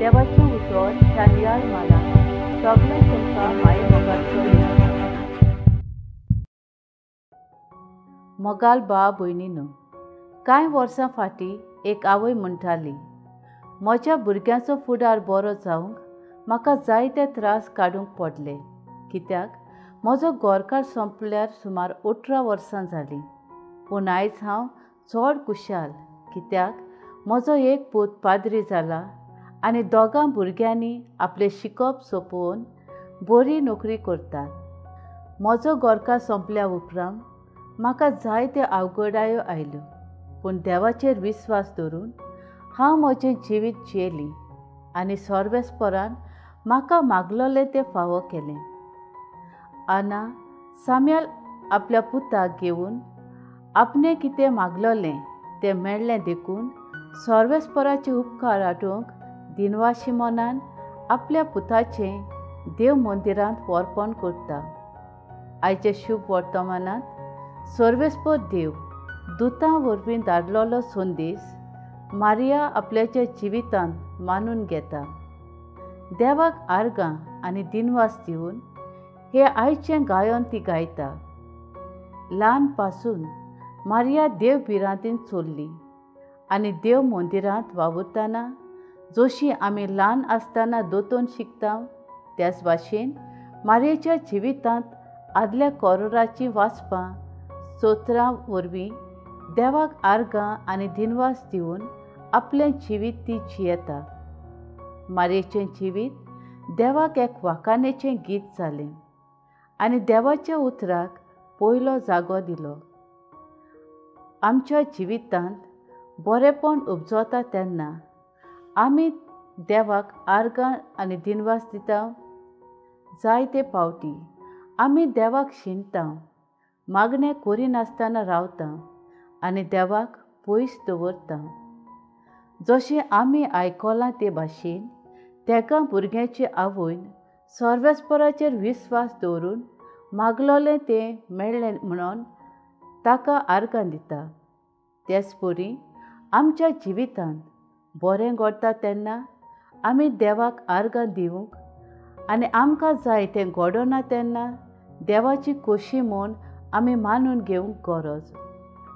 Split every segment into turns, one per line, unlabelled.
देवाचें उतर ह्या नियाळ माला सगळें तुमकां माये मोगाचो. मोगाल बा भयणीनो, कांय वर्सां फाटीं एक आवय म्हणटाली, म्हज्या भुरग्यांचो फुडार बरो जावंक म्हाका जायते त्रास काडूंक पडले, कित्याक म्हजो गोरकार सोंपल्यार सुमार 18 वर्सां जालीं. पूण आयज हांव चड खुशाल, कित्याक म्हजो एक पूत पाद्री जाला आनी दोगां भुरग्यांनी आपलें शिकप सोंपोवन बरी नोकरी करतात. म्हजो गोरकार सोंपल्या उपरांत म्हाका जायत्यो अवघडायो आयल्यो, पूण देवाचेर विस्वास दवरून हांव म्हजें जिवीत जियेली आनी सर्वेस्परान म्हाका मागलोलें तें फावो केलें. आना साम्याल आपल्या पुताक घेवन आपणें कितें मागलोलें तें मेळ्ळें देखून सर्वेस्पराचे उपकार आठोवंक दिनवाशी मनान आपल्या पुताचें देव मंदिरांत वर्पण करता. आयचे शुभ वर्तमानांत सर्वेस्पर देव दुतां वरवीं धाडलेलो संदेश मारिया आपल्याच्या जिवितांत मानून घेता. देवाक आर्गां आनी दिनवास दिवन हे आयचें गायन ती गायता. ल्हान पासून मारिया देव भिरांतीन चल्ली आनी देव मंदिरांत वावुरतना जशी आमी ल्हान आसतना दोतोन शिकता त्याच भाशेन मारियेच्या जिवितांत आदल्या कोरोराचीं वाचपां स्तोत्रां वरवीं देवाक आर्गां आनी दिनवास दिवन आपलें जिवीत ती जियेता. मारियेचें जिवीत देवाक एक वाखाणेचें गीत जालें आनी देवाच्या उतराक पयलो जागो दिलो. आमच्या जिवितांत बरेंपण उपजता तेन्ना आमी देवाक आर्गां आनी दिनवास दिता. जायते पावटी आमी देवाक शिणटा, मागणें करिनासतना रावता आनी देवाक पयस दवरता. जशें आमी आयकलां ते भाशेन तेका भुरग्यांचे आवयन सर्वेस्पराचेर विस्वास दवरून मागलोलें तें मेळ्ळें म्हणून ताका आर्गां दिता. तेच परी आमच्या जिवितांत बरें घडटा तेन्ना आमी देवाक आर्गां दिवंक आनी आमकां जाय तें घडना तेन्ना देवाची खोशी म्हूण आमी मानून घेवंक गरज.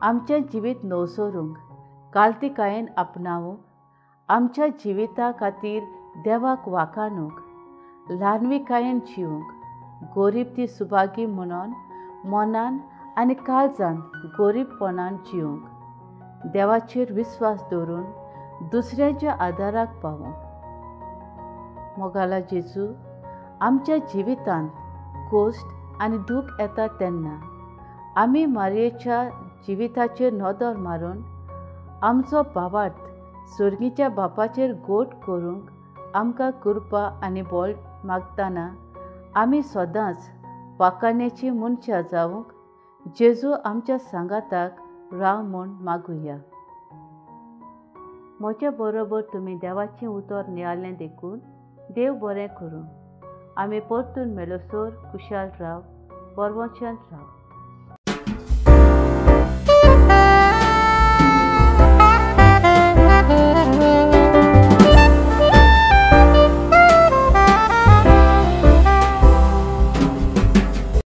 आमचें जिवीत नवसरूंक कालतिकायेन आपणावंक, आमच्या जिविता खातीर देवाक वाखाणूंक, ल्हानविकायेन जिवंक, गरीब ती सुभागी म्हणून मनान आनी काळजान गरीबपणान जिवंक, देवाचेर विस्वास दवरून दुसऱ्याच्या आदाराक पावूंक. मोगाला जेजू, आमच्या जिवितांत कश्ट आनी दूख येता तेन्ना आमी मारियेच्या जिविताचेर नदर मारून आमचो भावार्थ सर्गीच्या बापाचेर गोट करूंक आमकां कृपा आनी बळ मागतना आमी सदांच वाखाणेची मनशां जावंक जेजू आमच्या सांगाताक राव म्हूण मागुया. म्हजे बरोबर तुमी देवाचें उतर नियाळ्ळें देखून देव बरें करूं. आमी परतून मेळसर खुशाल राव, परवंशांत राव.